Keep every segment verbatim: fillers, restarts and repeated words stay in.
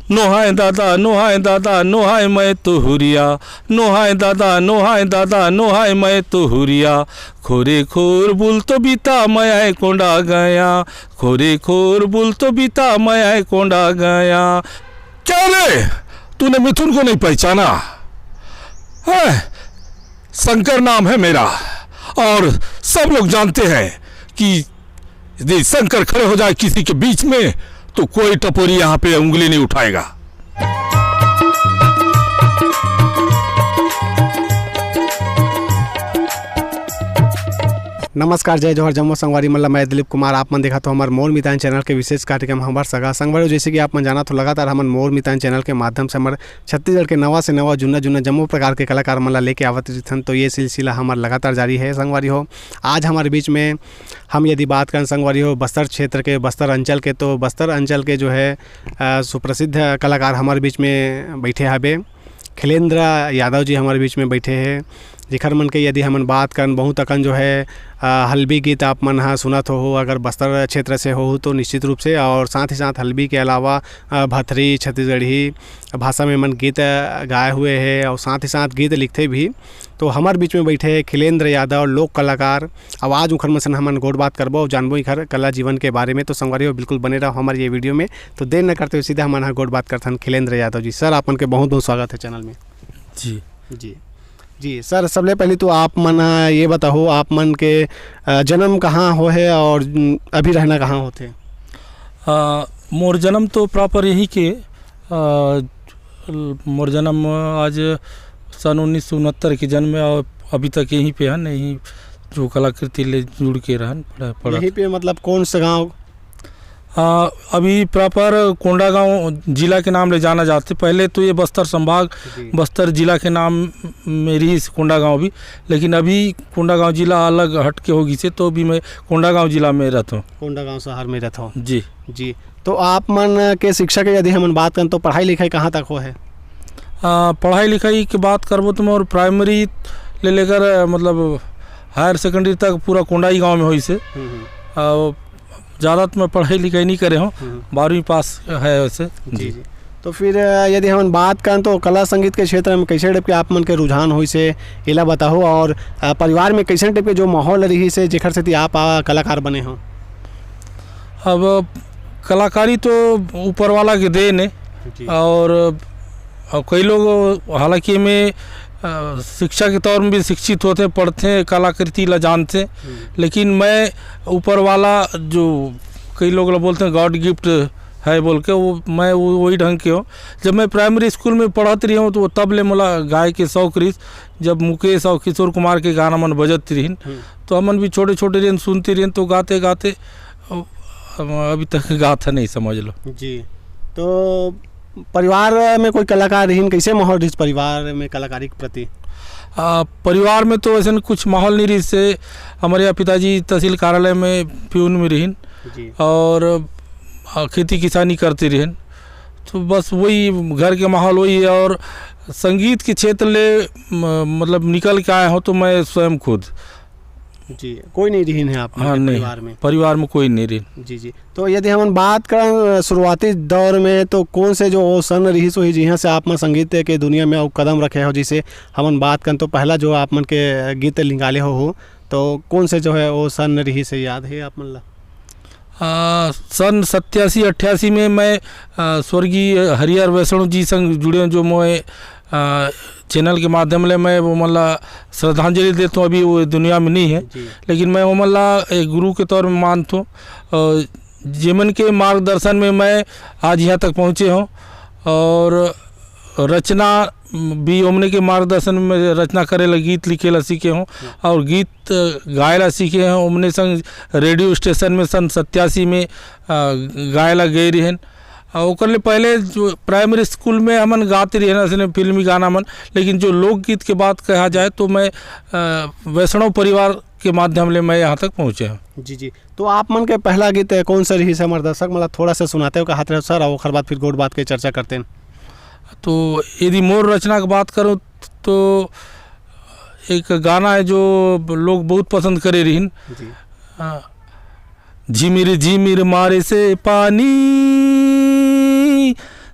नोहाय दादा, नोहाय दादा, नोहाय मैं तुहुरिया। नोहाय दादा, नोहाय दादा, नोहाय मैं तुहुरिया। खोरे खोर बुल तो बीता, मैं आए कोंडा गया। खोरे खोर बुल तो बीता, मैं आए कोंडा गया। क्या रे, तूने मिथुन को नहीं पहचाना? हैं? शंकर नाम है मेरा, और सब लोग जानते हैं कि यदि शंकर खड़े हो जाए किसी के बीच में, तो कोई टपोरी यहाँ पे उंगली नहीं उठाएगा। नमस्कार, जय जोहार, जम्मो संगवारी मन ला मैं दिलीप कुमार। आप मन देखत हो हमर मोर मितान चैनल के विशेष कार्यक्रम हमर सगा संगवारी। जैसे कि आप मन जानत हो, लगातार हमन मोर मितान चैनल के माध्यम से हमर छत्तीसगढ़ के नवा से नवा, जुन्ना जुन्ना जम्मो प्रकार के कलाकार मन ला लेके आवत रिथन। तो ये सिलसिला हमर लगातार जारी है संगवारी हो। आज हमारे बीच में हम यदि बात करन संगवारी हो बस्तर क्षेत्र के, बस्तर अंचल के, तो बस्तर अंचल के जो है अ, सुप्रसिद्ध कलाकार हमारे बीच में बैठे हबे। खिलेंद्र यादव जी हमारे बीच में बैठे हैं, जेखर मन के यदि हमन बात करन, बहुत अकन जो है अ, हल्बी गीत आप मन ह सुनत हो, अगर बस्तर क्षेत्र से हो तो निश्चित रूप से, और साथ ही साथ हल्बी के अलावा अ, भथरी, छत्तीसगढ़ी भाषा में मन गीत अ, गाए हुए हैं और साथ ही साथ गीत लिखते भी। तो हमारे बीच में बैठे हैं खिलेंद्र यादव, लोक कलाकार। अब आज उखर मन से हमन गोठ बात करबो और जानबो इखर कला जीवन के बारे में। तो संगवारी हो, बिल्कुल बने रहो हमारे ये वीडियो में। तो देर न करते हुए सीधा हमन ह गोठ बात करथन खिलेंद्र यादव जी। सर, आपन के बहुत बहुत स्वागत है चैनल में। जी। जी जी सर, सबले पहले तो आप मन ह ये बताओ, आप मन के अ, जन्म कहाँ हो है और उम, अभी रहना कहाँ होथे? आ, मोर जन्म तो प्रॉपर यहीं के, आ, मोर जन्म आज सन उन्नीस सौ उनहत्तर के जन्म है और अभी तक यहीं पे हन, यहीं जो कलाकृति ले जुड़ के रहन, पढ़ा, पढ़ा। यहीं पे मतलब कौन सा गांव? आ, अभी प्रॉपर कोंडागांव जिला के नाम ले जाना जाते। पहले तो ये बस्तर संभाग, जी। बस्तर जिला के नाम में रहिस कोंडागांव भी, लेकिन अभी कोंडागांव जिला अलग हट के हो गिसे, तो अभी मैं कोंडागांव जिला में रहता हूँ। कोंडागांव शहर में रहता हूँ। जी। जी, तो आप मन के शिक्षा के यदि हमन बात करन तो पढ़ाई लिखाई कहाँ तक हो है? आ, पढ़ाई लिखाई के बात करबो तो मोर प्राइमरी ले लेकर, आ, मतलब हायर सेकेंडरी तक पूरा कोंडाई गांव में होइसे। हम्म, हम्म, आ, ज़्यादा तो मैं पढ़ाई लिखाई नहीं करे हूँ, हम्म। बारहवीं पास है वैसे। जी जी। तो फिर अ, यदि हमन बात करन तो कला संगीत के क्षेत्र में कैसे टाइप के आप मन के रुझान होइस हे, एला बताओ। और अ, परिवार में कैसे टाइप के जो माहौल रहिस हे जेखर सेती आप अ, कलाकार बने हो? अब कलाकारी तो ऊपर वाला के देन है। जी। और, और कई लोग हालांकि में अ, शिक्षा के तौर में भी शिक्षित होते, पढ़ते, कलाकृति ला जानते, लेकिन मैं ऊपर वाला जो कई लोग ला बोलते हैं गॉड गिफ्ट है बोल के, वो मैं वो वही ढंग के हूँ। जब मैं प्राइमरी स्कूल में पढ़त रही हूँ तो तब ले मोला गाय के शौक रहिस। जब मुकेश और किशोर कुमार के गाना मन बजत रहिन, हम्म। तो हमन भी छोटे छोटे रहिन, सुनते रहिन, तो गाते गाते अ, अभी तक गात है, नहीं समझ लो। जी। तो परिवार में कोई कलाकार रहिन, कैसे माहौल रहिस परिवार में कलाकारी के प्रति? आ, परिवार में तो ऐसे कुछ माहौल नहीं रहिस। हमारे यहाँ पिताजी तहसील कार्यालय में प्यून में रहिन जी। और आ, खेती किसानी करते रहिन। तो बस वही घर के माहौल वही है। और संगीत के क्षेत्र ले म-, मतलब निकल के आए हो तो मैं स्वयं खुद। जी, कोई नहीं रहिन है आप हाँ, के नहीं, परिवार में? परिवार में कोई नहीं रहिन। जी जी। तो यदि हमन बात करन अ, शुरुआती दौर में, तो कौन से जो वो सन रहिस होही जिहाँ से आप मन संगीत के दुनिया में अउ कदम रखे हो? जैसे हमन बात करन तो पहला जो आप मन के गीत निकाले हो, हो तो कौन से जो है वो सन रहिस हे, याद है आप मन ला? आ, सन सत्यासी अट्ठासी में मैं आ, स्वर्गीय हरिहर वैष्णव जी संग जुड़े हूँ, जो मोए आ, चैनल के माध्यम ले मैं वो मन ला श्रद्धांजलि देता हूँ। अभी वो दुनिया में नहीं है, जी। लेकिन मैं वो मन ला एक गुरु के तौर में मानता हूँ और जेमन के मार्गदर्शन में मैं आज यहाँ तक पहुँचे हूँ। और रचना भी ओमने के मार्गदर्शन में रचना करे ला, गीत लिखे ला सीखे हूँ और गीत गाए ला सीखे हूँ। ओमने संग रेडियो स्टेशन में सन सत्यासी में आ, गाए ला गए रहन। आ, ओकर ले पहले जो प्राइमरी स्कूल में हमन गाते रहन ऐसे फिल्मी गाना मन, लेकिन जो लोकगीत के बात कहा जाए तो मैं आ, वैष्णव परिवार के माध्यम ले मैं यहाँ तक पहुँचे हूँ। जी जी। तो आप मन के पहला गीत अ, कौन सा रहिस हे? हमर दर्शक मन ला थोड़ा सा सुनाते हो, कहत रहे सर, और ओकर बाद फिर गोठ बात के चर्चा करते हैं। तो यदि मोर रचना के बात करूँ तो एक गाना है जो लोग बहुत पसंद करे रहिन। जी। आ, झिमिर झिमिर मारे से पानी,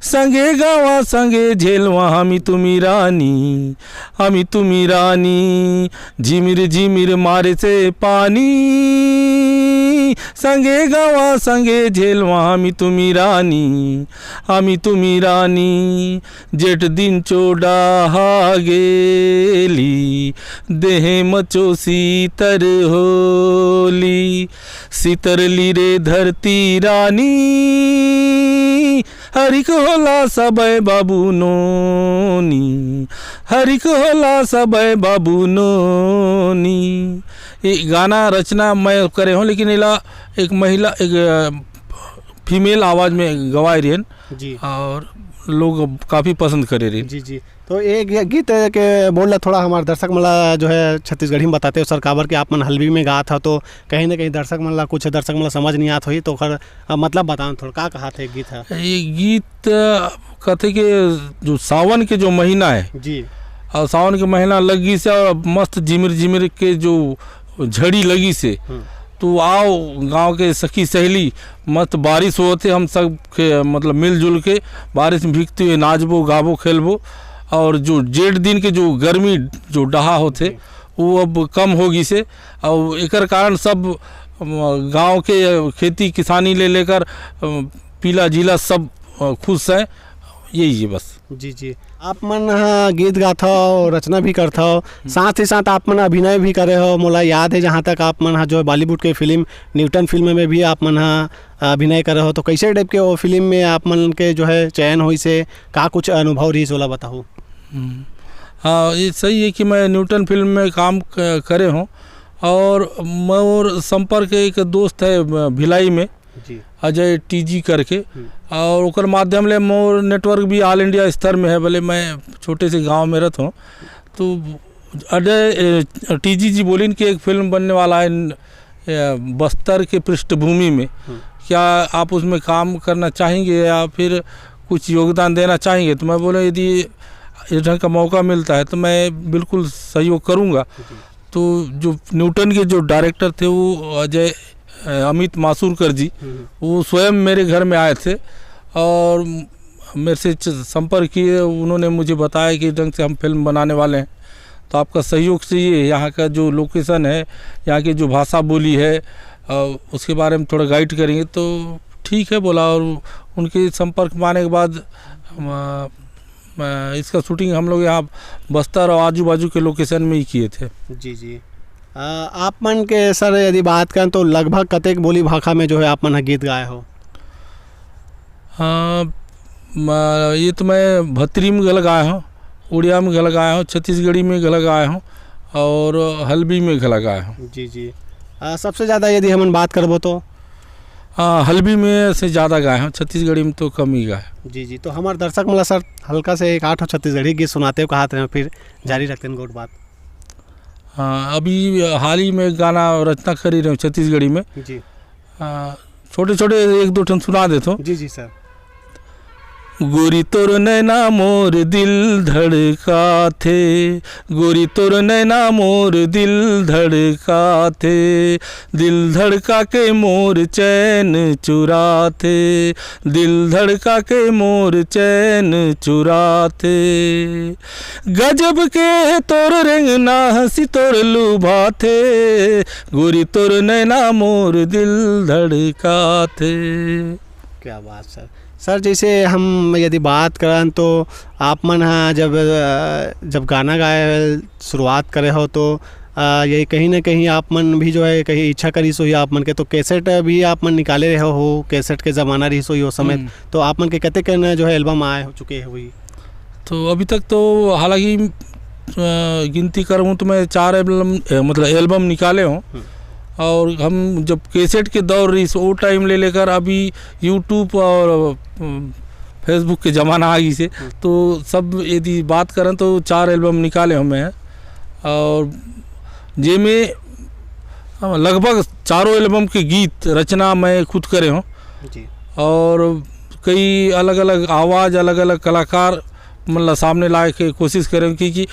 संगे गावा संगे झेलवा, हमी तुमी रानी, हमी तुमी रानी, झिमिर झिमिर मारे से पानी। संगे गावा संगे झेलवा, हमी तुमी रानी, हमी तुमी रानी। जेठ दिन चोडा हा गेली, देहे मचो सीतर होली। सितरली रे धरती रानी, हरिक होला सबे बाबू नोनी, हरिक होला सबे बाबू नोनी। ये गाना रचना मैं करे हों, लेकिन एला एक महिला, एक, अ, फीमेल आवाज़ में गवाए रहेन जी। और लोग काफ़ी पसंद करे रहेन। जी, जी। तो ये गी-, गीत के बोल ला थोड़ा हमारे दर्शक मन ला जो है छत्तीसगढ़ी में बताते हो सर, काबर के आप मन हल्बी में गात हो, तो कहीं ना कहीं दर्शक मन ला, कुछ दर्शक मन ला समझ नहीं आत होही, तो ओकर, अ, मतलब बताओ थोड़ा, का कहात हे गीत ह? ये गीत, अ, कथे के जो सावन के जो महीना है, जी। और सावन के महीना लग गई से और मस्त झिमिर झिमिर के जो झड़ी लगी से, हम्म। तो आओ गांव के सखी सहेली, मस्त बारिश होत हे, हम सब के, मतलब, मिलजुल के बारिश में भीगते हुए नाचबो, गाबो, खेलबो। और जो जेठ दिन के जो गर्मी, जो डहा होत हे, जी। वो अब कम हो गई से। और एकर कारण सब, अम, गांव के खेती किसानी ले लेकर, अम, पीला झीला सब, अ, खुश हैं। यही है बस। जी, जी। आप मन ह गीत गाथव, रचना भी करथव, हम्म। साथ ही साथ आप मन अभिनय भी करे हो। मोला याद है, जहाँ तक आप मन ह जो है बॉलीवुड के फिल्म न्यूटन फिल्म में भी आप मन ह अभिनय करे हो, तो कैसे टाइप के वो फिल्म में आप मन के जो है चयन होइस हे, का कुछ अनुभव रहिस, ओला बताहू? हम्म। हाँ, ये सही है कि मैं न्यूटन फिल्म में काम क-, करे हूँ और मोर संपर्क एक दोस्त है, अ, भिलाई में, जी। अजय टीजी करके, हम्म। और ओकर माध्यम ले मोर नेटवर्क भी ऑल इंडिया स्तर में है, भले मैं छोटे से गांव में रहता हूँ। तो अजय, ए, टीजी जी बोलिन कि एक फिल्म बनने वाला है, ए, बस्तर के पृष्ठभूमि में, हम्म। क्या आप उसमें काम करना चाहेंगे या फिर कुछ योगदान देना चाहेंगे? तो मैं बोला, यदि इस ढंग का मौका मिलता है तो मैं बिल्कुल सहयोग करूँगा। जी। तो जो न्यूटन के जो डायरेक्टर थे, वो अजय, अ, अमित मासुरकर जी, हम्म। वो स्वयं मेरे घर में आए थे और मेरे से च-, संपर्क किए। उन्होंने मुझे बताया कि इस ढंग से हम फिल्म बनाने वाले हैं, तो आपका सहयोग चाहिए। यहाँ का जो लोकेशन है, यहाँ की जो भाषा बोली है, अ, उसके बारे में थोड़ा गाइड करेंगे। तो ठीक है बोला, और उनके संपर्क में आने के बाद हम, अ, अ, इसका शूटिंग हम लोग यहाँ बस्तर और आजू बाजू के लोकेशन में ही किए थे। जी, जी। अ, आप मन के सर यदि बात करें तो लगभग कतेक बोली भाखा में जो है आप मन ह गीत गाए हो? हाँ, म-, ये तो मैं भतरी में घला गाए हूँ, उड़िया में घला गाए हूँ, छत्तीसगढ़ी में घला गाए हूँ और हल्बी में घला गाए हूँ। जी, जी। अ, सबसे ज़्यादा यदि हमन बात करबो तो? हाँ, हल्बी में से ज़्यादा गाए हूँ, छत्तीसगढ़ी में तो कम ही गाए। जी, जी। तो हमारे दर्शक मन ला सर हल्का से एक आठ छत्तीसगढ़ी गीत सुनाते हो, कहा थे, फिर जारी रखते हैं गोठ बात। हाँ, अभी हाल ही में गाना रचना करी रहे हूँ छत्तीसगढ़ी में। जी। हाँ, छोटे-छोटे एक दो ठन सुना देथों। जी, जी, सर। गोरी तोर नैना मोर दिल धड़काथे, गोरी तोर नैना मोर दिल धड़काथे, दिल धड़का के मोर चैन चुराथे, दिल धड़का के मोर चैन चुराथे। गजब के तोर रेंगना हंसी तोर लुभाथे, गोरी तोर नैना मोर दिल धड़काथे। क्या बात सर। सर, जैसे हम यदि बात करन तो आप मन ह जब, अ, जब गाना गाए शुरुआत करे हो तो, अ, ये कहीं ना कहीं आप मन भी जो है कहीं इच्छा करिस होही आप मन के, तो कैसेट भी आप मन निकाले रहे हो, कैसेट के ज़माना रहिस होही उस समय, हम्म। तो आप मन के कतेक न जो है एल्बम आए हो चुके होही? तो अभी तक तो हालांकि, अ, गिनती करूँ तो मैं चार एल्बम, अ, मतलब एल्बम निकाले हूँ। हम्म। और हम जब कैसेट के दौर रहिस, वो टाइम ले लेकर अभी YouTube और, अ, Facebook के ज़माना आ गई से, हम्म। तो सब यदि बात करें तो चार एल्बम निकाले हूँ मैं। और जेमे, अ, लगभग चारों एल्बम के गीत रचना मैं खुद करे हूँ। जी। और कई अलग-अलग आवाज़, अलग-अलग कलाकार मन ला सामने लाए के कोशिश करे हूँ, क्योंकि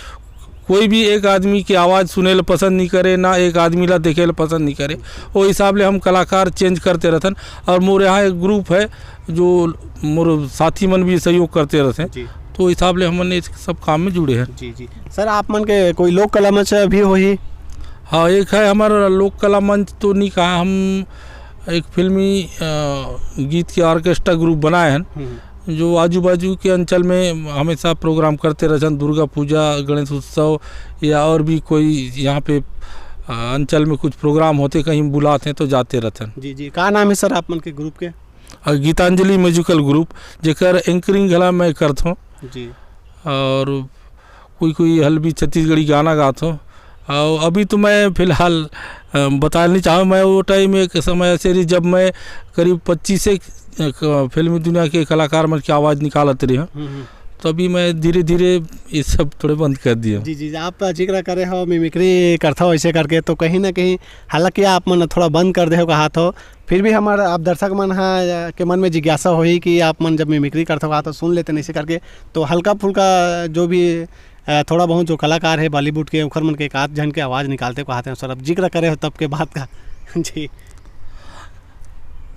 कोई भी एक आदमी के आवाज़ सुने ल पसंद नहीं करे, ना एक आदमी ला देखे ल पसंद नहीं करे। वो हिसाब ले हम कलाकार चेंज करते रहथन। और मोर यहाँ एक ग्रुप है जो मोर साथी मन भी सहयोग करते रहथें, जी। तो हिसाब ले हमन इस सब काम में जुड़े हैं। जी, जी। सर, आप मन के कोई लोक कला मंच भी होही? हाँ, एक है हमारा लोक कला मंच, तो नहीं कहा, हम एक फिल्मी, अ, गीत के ऑर्केस्ट्रा ग्रुप बनाए हैं, हम्म। जो आजू बाजू के अंचल में हमेशा प्रोग्राम करते रहथन, दुर्गा पूजा, गणेश उत्सव या और भी कोई यहाँ पे, अ, अंचल में कुछ प्रोग्राम होते, कहीं बुलाते हैं तो जाते रहथन। जी, जी। का नाम है सर आप मन के ग्रुप के? अ, गीतांजलि म्यूजिकल ग्रुप, जेकर एंकरिंग घला मैं करथों। जी। और कोई कोई हल्बी छत्तीसगढ़ी गाना गाथों। और अभी तो मैं फिलहाल, अ, बताना नहीं चाहूँ, मैं वो टाइम एक समय ऐसे रही जब मैं करीब पच्चीस से, अ, क-, फिल्मी दुनिया के कलाकार मन की आवाज़ निकालत रही हूँ। हम्म, हम्म। तो अभी मैं धीरे धीरे ये सब थोड़े बंद कर दिया हूँ। जी, जी, आप जिक्र करे हो, मिमिक्री करता हो ऐसे करके, तो कहीं ना कहीं, हालांकि आप मन थोड़ा बंद कर दे हो कहा थो, फिर भी हमार आप दर्शक मन हा, के मन में जिज्ञासा होही कि आप मन जब मिमिक्री करता हो कहा तो सुन लेते नहीं ऐसे करके, तो हल्का फुल्का जो भी, अ, थोड़ा बहुत जो कलाकार है बॉलीवुड के, उखर मन के एक आध झन के आवाज़ निकालते कहा थे सर, अब जिक्र करे हो तब के बात का। जी।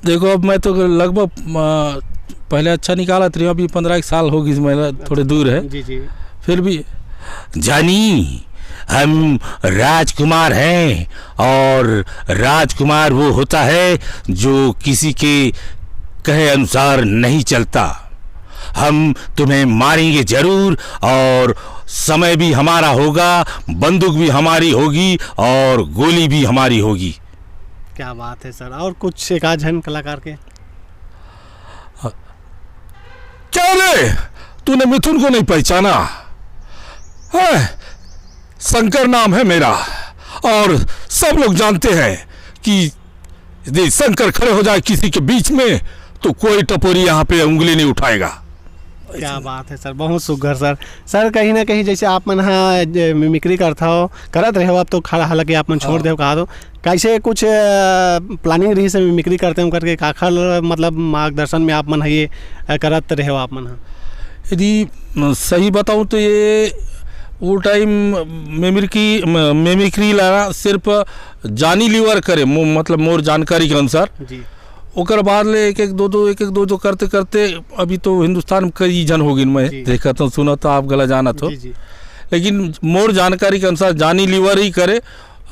देखो, अब मैं तो लगभग, अ, पहले अच्छा निकालत रही हूँ, अभी पन्द्रह एक साल हो गई, मैं थोड़े दूर है। जी, जी। फिर भी, जानी, हम राजकुमार हैं, और राजकुमार वो होता है जो किसी के कहे अनुसार नहीं चलता। हम तुम्हें मारेंगे जरूर, और समय भी हमारा होगा, बंदूक भी हमारी होगी और गोली भी हमारी होगी। क्या बात है सर, और कुछ एक आध झन कलाकार के? क्या रे, तूने मिथुन को नहीं पहचाना? हैं? शंकर नाम है मेरा, और सब लोग जानते हैं कि यदि शंकर खड़े हो जाए किसी के बीच में, तो कोई टपोरी यहाँ पे उंगली नहीं उठाएगा। क्या बात है सर, बहुत सुघर सर। सर, कहीं ना कहीं जैसे आप मन हा जे मिमिक्री करता हो, करत रहे हो, अब तो खड़ा, हालांकि आप मन छोड़ हाँ। दे हो, कहा दो, कैसे कुछ, अ, प्लानिंग रही से मिमिक्री करते हो करके, काखर मतलब मार्गदर्शन में आप मन हा ये, अ, करत रहे हो आप मन हा? यदि, अ, सही बताऊं तो ये वो टाइम मिमिक्री, म-, मिमिक्री ला सिर्फ जानी लीवर करे, मो-, मतलब मोर जानकारी के अनुसार। जी। ओकर बाद ले एक एक दो दो, एक एक दो दो करते करते अभी तो हिंदुस्तान में कई जन हो गिन, मैं जी। देखत हूँ, सुनत हूँ, आप गला जानत हो। जी, जी। लेकिन मोर जानकारी के अनुसार जानी लीवर ही करे,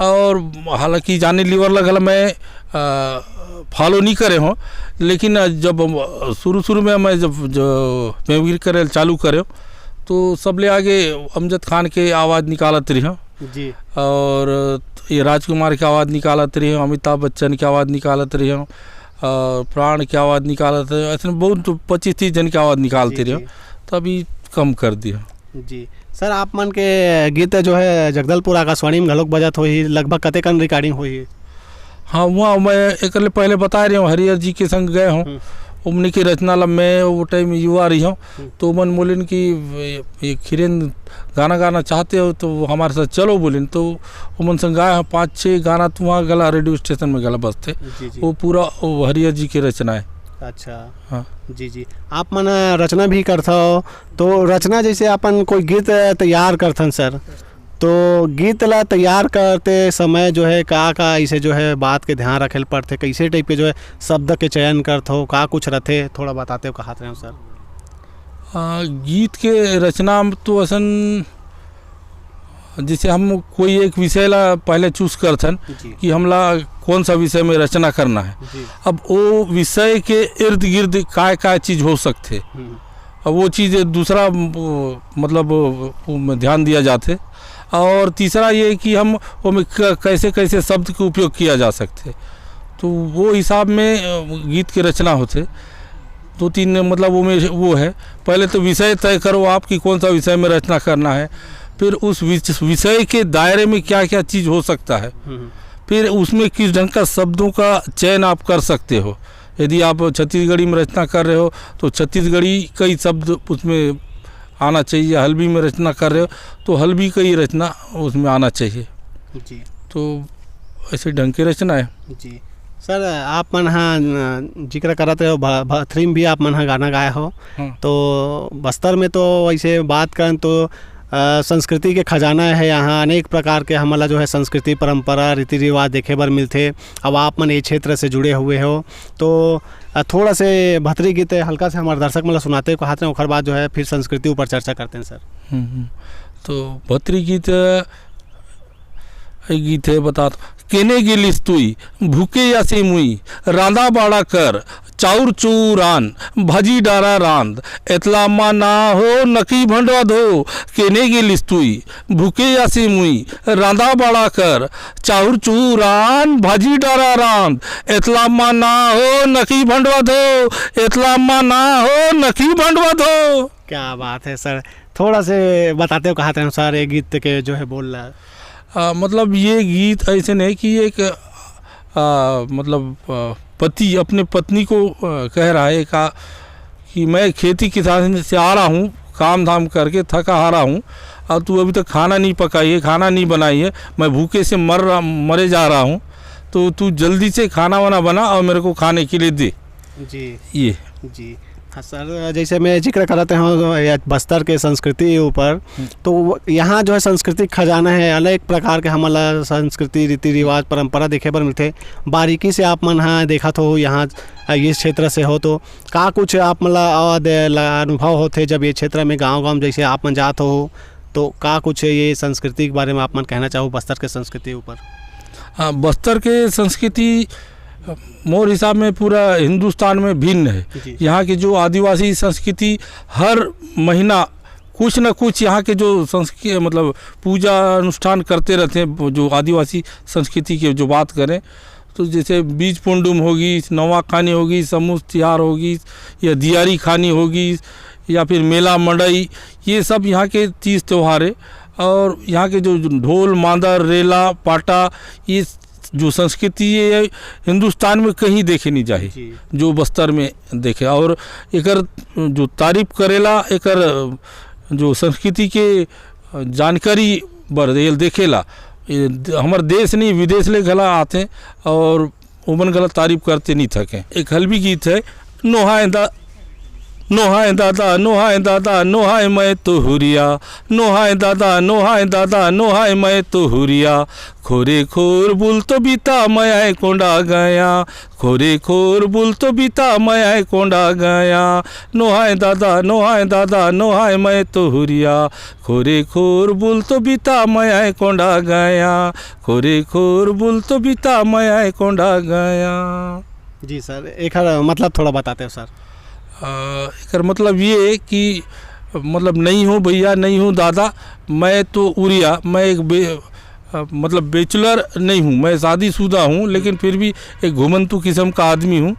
और हालांकि जानी लीवर ला घला मैं, अ, फॉलो नहीं करे हों, लेकिन जब, अ, शुरू शुरू में मैं जब जो मिमिक्री करे चालू करे, तो सबले आगे अमजद खान के आवाज़ निकालत रही हूँ। जी। और ये राजकुमार के आवाज़ निकालत रही हूँ, अमिताभ बच्चन के आवाज़ निकालत रही हूँ, और प्राण के आवाज़ निकालत रही हूँ, ऐसे बहुत पच्चीस तीस जन के आवाज़ निकालते जी, रही हूँ। जी। तो अभी कम कर दिया। जी। सर, आप मन के गीत जो है जगदलपुर आकाशवाणी में घलोक बजत होही, लगभग कतेकन रिकॉर्डिंग होही? हाँ, वहाँ मैं एक ले पहले बता रहे हूँ, हरिहर जी के संग गए हूँ। हम्म। उमनी की रचना ला मैं वो टाइम युवा रही हूँ, हम्म। तो उमन बोलिन कि ये, ये खिरेन गाना गाना चाहते हो तो हमारे साथ चलो बोलिन, तो उमन संग गाए हूँ पाँच छः गाना, तो वहाँ गला रेडियो स्टेशन में गला बजते। जी, जी। वो पूरा वो हरिहर जी की रचना है। अच्छा। हाँ। जी, जी। आप मन रचना भी करता हो, तो रचना जैसे अपन कोई गीत तैयार करथन सर, तो गीत ला तैयार करते समय जो है का, का इसे जो है बात के ध्यान रखे ल पड़थे, कैसे टाइप के जो है शब्द के चयन करथो, का कुछ रथे, थोड़ा बताते हो, कहात रहे हो सर? आ, गीत के रचना में तो असन, जैसे हम कोई एक विषय ला पहले चूज़ करथन जी। कि हमला कौन सा विषय में रचना करना है। जी। अब वो विषय के इर्द गिर्द काय काय चीज़ हो सकथे, हम्म। अब वो चीज़ दूसरा, वो, मतलब, वो में ध्यान दिया जाथे। और तीसरा ये कि हम वो में क-, कैसे कैसे शब्द के उपयोग किया जा सकथे, तो वो हिसाब में, अ, गीत के रचना होथे। दो तीन, मतलब, वो में वो है, पहले तो विषय तय करो आप कि कौन सा विषय में रचना करना है, फिर उस विच-, विषय के दायरे में क्या क्या चीज़ हो सकता है, हम्म। फिर उसमें किस ढंग का शब्दों का चयन आप कर सकते हो। यदि आप छत्तीसगढ़ी में रचना कर रहे हो तो छत्तीसगढ़ी कई शब्द उसमें आना चाहिए, हल्बी में रचना कर रहे हो तो हल्बी कई रचना उसमें आना चाहिए। जी। तो ऐसे ढंग की रचना है। जी। सर, आप मन हा, अ, जिक्र करत रहे हो, भ-, भथरी में भी आप मन हा गाना गाए हो। हम्म। तो बस्तर में तो वैसे बात करन तो, अ, अ, संस्कृति के खजाना है। यहाँ अनेक प्रकार के हमन ला जो है संस्कृति, परंपरा, रीति रिवाज देखे बर मिलथे। अब आप मन ये क्षेत्र से जुड़े हुए हो, तो अ, थोड़ा से भतरी गीत हल्का से हमारे दर्शक मन ला सुनाते हो, कहत रहे, ओखर बाद जो है फिर संस्कृति ऊपर चर्चा करते हैं सर। हम्म, हम्म। तो भतरी गीत, अ, ये गीत है, बतात केने गेलिस तुई, भूखे या से मुई, रांदा बाड़ा कर, चाउर चूरान, भजी डारा रांद, एतला मा ना हो नकी भंडवा धो, केने गेलिस तुई, भूखे या से मुई, रांदा बाड़ा कर, चाउर चूरान, भजी डारा रांद, एतला मा ना हो नकी भंडवा धो, एतला मा ना हो नकी भंडवा धो। क्या बात है सर, थोड़ा से बताते हो, कहत रहे सर, ये गीत के जो है बोल रहा है। आ, मतलब ये गीत ऐसे नहीं कि एक, आ, मतलब, आ, पति अपने पत्नी को, आ, कह रहा है का कि मैं खेती किसानी से आ रहा हूँ, काम धाम करके थका हारा हूँ, और तू अभी तक खाना नहीं पकाई है, खाना नहीं बनाई है, मैं भूखे से मर रहा, मरे जा रहा हूँ, तो तू जल्दी से खाना वाना बना और मेरे को खाने के लिए दे। जी। ये। जी। हाँ सर, जैसे मैं जिक्र करत हूँ या बस्तर के संस्कृति ऊपर, हम्म। तो वो, यहाँ जो है सांस्कृतिक खजाना है, अनेक प्रकार के हमन ला संस्कृति, रीति रिवाज, परंपरा देखे बर मिलथे। बारीकी से आप मन ह देखत हो, यहाँ, अ, इस क्षेत्र से हो, तो का कुछ आप मन ला, अ, दे-, ला अनुभव होथे जब ये क्षेत्र में गाँव-गाँव जैसे आप मन जात हो, तो का कुछ ये संस्कृति के बारे में आप मन कहना चाहो बस्तर के संस्कृति ऊपर? हाँ, बस्तर के संस्कृति मोर हिसाब में पूरा हिंदुस्तान में भिन्न है। जी। यहाँ की जो आदिवासी संस्कृति, हर महीना कुछ न कुछ यहाँ के जो संस्कृति, मतलब, पूजा अनुष्ठान करते रहते हैं, जो आदिवासी संस्कृति की जो बात करें, तो जैसे बीज पुंडुम होगी, नवा खानी होगी, समूस तिहार होगी, या दियारी खानी होगी, या फिर मेला मंडई, ये सब यहाँ के तीज त्यौहार है। और यहाँ के जो ढोल, मांदर, रेला, पाटा, ये जो संस्कृति है, हिंदुस्तान में कहीं देखे नहीं जाए, जी। जो बस्तर में देखे। और एकर जो तारीफ करेला, एकर जो संस्कृति के जानकारी बर ये देखेला, ये द-, हमर देश नहीं, विदेश ले घला आते और ओमन घला तारीफ करते नहीं थके। एक हलवी गीत है, नोहाय दा-, नोहाय दादा, नोहाय दादा, नोहाय मैं तो हुरिया, नोहाय दादा, नोहाय दादा, नोहाय मैं तो हुरिया, खोरे खोर बुल तो बीता मैं आए कोंडा गया, खोरे खोर बुल तो बीता मैं आए कोंडा गया, नोहाय दादा, नोहाय दादा, नोहाय मैं तो हुरिया, खोरे खोर बुल तो बीता मैं आए कोंडा गया, खोरे खोर बुल तो बीता मैं आए कोंडा गया। जी सर, एकर मतलब थोड़ा बताते हो सर। अ, एकर मतलब ये है कि, मतलब, नहीं हूँ भैया, नहीं हूँ दादा, मैं तो उरिया, मैं एक बे-, अ, मतलब, बैचलर नहीं हूँ, मैं शादीशुदा हूँ, लेकिन फिर भी एक घुमंतू किस्म का आदमी हूँ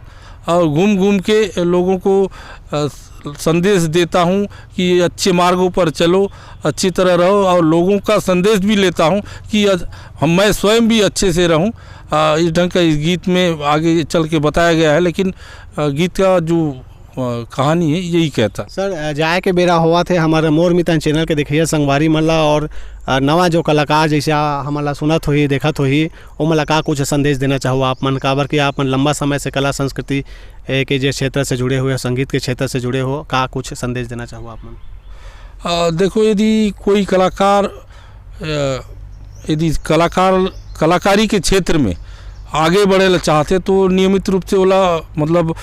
और घूम घूम के लोगों को, अ, संदेश देता हूँ कि अच्छे मार्गों पर चलो, अच्छी तरह रहो, और लोगों का संदेश भी लेता हूँ कि अ-, हम, मैं स्वयं भी अच्छे से रहूँ। अ, इस ढंग का इस गीत में आगे चल के बताया गया है, लेकिन, अ, गीत का जो, अ, कहानी है, यही कहता। सर, अ, जाए के बेरा होवत हे, हमर मोर मितान चैनल के देखइया संगवारी मन ला और, अ, नवा जो कलाकार जैसे आ, हमन ला सुनत होही, देखत होही, ओमन ला का कुछ संदेश देना चाहो आप मन? काबर कि आप मन लंबा समय से कला संस्कृति, ए, के जे क्षेत्र से जुड़े हुए हो, संगीत के क्षेत्र से जुड़े हो, का कुछ संदेश देना चाहो आप मन? अ, देखो, यदि कोई कलाकार, अ, यदि कलाकार, कलाकारी के क्षेत्र में आगे बढ़े ला चाहते, तो नियमित रूप से ओला, मतलब,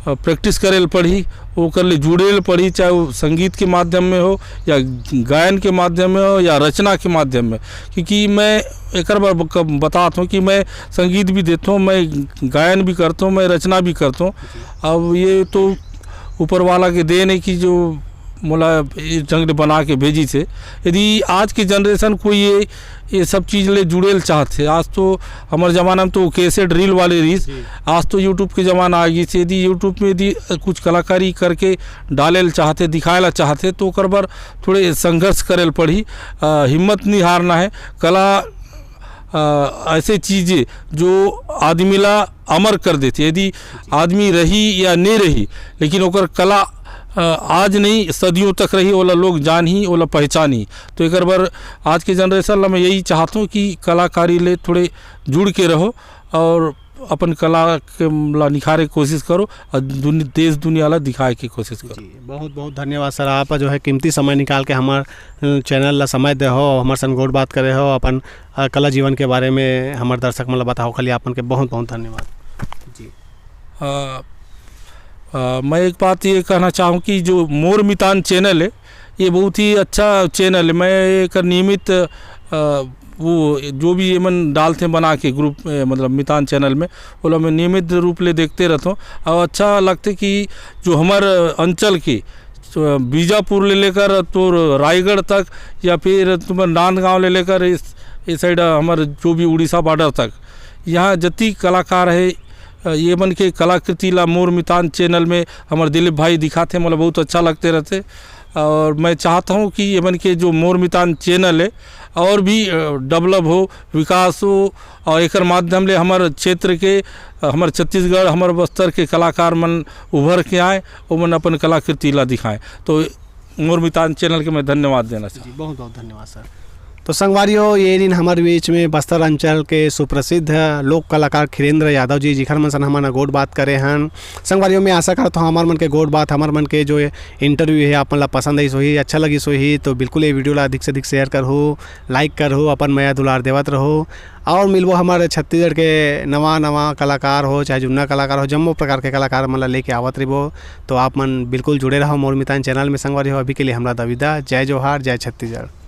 अ, प्रैक्टिस करे ला पड़ही, ओकर ले जुड़े ला पड़ही, चाहे वो संगीत के माध्यम में हो या गायन के माध्यम में हो या रचना के माध्यम में। क्योंकि मैं एकर बर ब-, क-, बतात हूँ कि मैं संगीत भी देता हूँ, मैं गायन भी करता हूँ, मैं रचना भी करता हूँ। अब ये तो ऊपर वाला के देन है कि जो मोला इस ढंग ले बना के भेजिस हे। यदि आज के जनरेशन कोई ये, ये सब चीज़ ले जुड़े ल चाहत हे, आज तो हमर जमाना में तो कैसेट रील वाले रहिस, जी। आज तो यूट्यूब के जमाना आ गिस हे। यदि यूट्यूब में यदि कुछ कलाकारी करके डाले ल चाहत हे, दिखाए ला चाहत हे, तो ओकर बर थोड़े संघर्ष करे ल पड़ही, अ, हिम्मत नहीं हारना है। कला, अ, ऐसे चीज़ हे जो आदमी ला अमर कर देथे। यदि आदमी रही या नहीं रही, लेकिन ओकर कला, अ, आज नहीं, सदियों तक रही, ओला लोग जानही, ओला पहचानही। तो एकर बर आज के जनरेशन ला मैं यही चाहत हूँ कि कलाकारी ले थोड़े जुड़ के रहो और अपन कला के ला निखारे के कोशिश करो और दुनि-, देश दुनिया ला दिखाए के कोशिश करो। जी, बहुत बहुत धन्यवाद सर, आप जो है कीमती समय निकाल के हमार, अ, चैनल ला समय दे हो, हमार संग गोठ बात करे हो, अपन, अ, कला जीवन के बारे में हमार दर्शक मन ला बताओ, खाली आपन के बहुत बहुत धन्यवाद। जी। अ, अ, मैं एक बात ये कहना चाहूँ कि जो मोर मितान चैनल है, ये बहुत ही अच्छा चैनल है। मैं एकर नियमित, अ, वो जो भी ये मन डालते हैं बना के ग्रुप में, मतलब मितान चैनल में, वो लोग मैं नियमित रूप ले देखते रहता हूँ। और अच्छा लगते कि जो हमारे अंचल की, अ, बीजापुर ले लेकर तो रायगढ़ तक, या फिर तुम्हारे नांदगांव ले लेकर इस, इस साइड हमारे जो भी उड़ीसा बॉर्डर तक, यहाँ जति कलाकार है, अ, ये मन के कलाकृति ला मोर मितान चैनल में हमारे दिलीप भाई दिखाते, मतलब बहुत अच्छा लगते रहते। और मैं चाहता हूँ कि ये मन के जो मोर मितान चैनल है और भी, अ, डेवलप हो, विकास हो, और एकर माध्यम ले हमारे क्षेत्र के, अ, हमारे छत्तीसगढ़, हमारे बस्तर के कलाकार मन उभर के आए, वो मन अपन कलाकृति ला दिखाएं। तो मोर मितान चैनल के मैं धन्यवाद देना चाहता हूँ। जी, बहुत बहुत धन्यवाद सर। तो संगवारियों, ये दिन हमारे बीच में बस्तर अंचल के सुप्रसिद्ध लोक कलाकार खिरेंद्र यादव जी, जिखर मन सन हमन गोठ बात करे हन। संगवारियों, मैं आशा करता हूँ हमार मन के गोठ बात, हमार मन के जो इंटरव्यू है आप मन ला पसंद आइस होही, अच्छा लगिस होही, तो बिल्कुल ये वीडियो ला अधिक से अधिक शेयर करहु, लाइक करहु, अपन मया दुलार देवत रहू। और मिलबो हमारे छत्तीसगढ़ के नवा नवा कलाकार हो, चाहे जुन्ना कलाकार हो, जम्मो प्रकार के कलाकार मन ला लेके आवत रहिबो। तो आप मन बिल्कुल जुड़े रहो मोर मितान चैनल में संगवारी हो। अभी के लिए हमरा दविदा, जय जोहार, जय छत्तीसगढ़।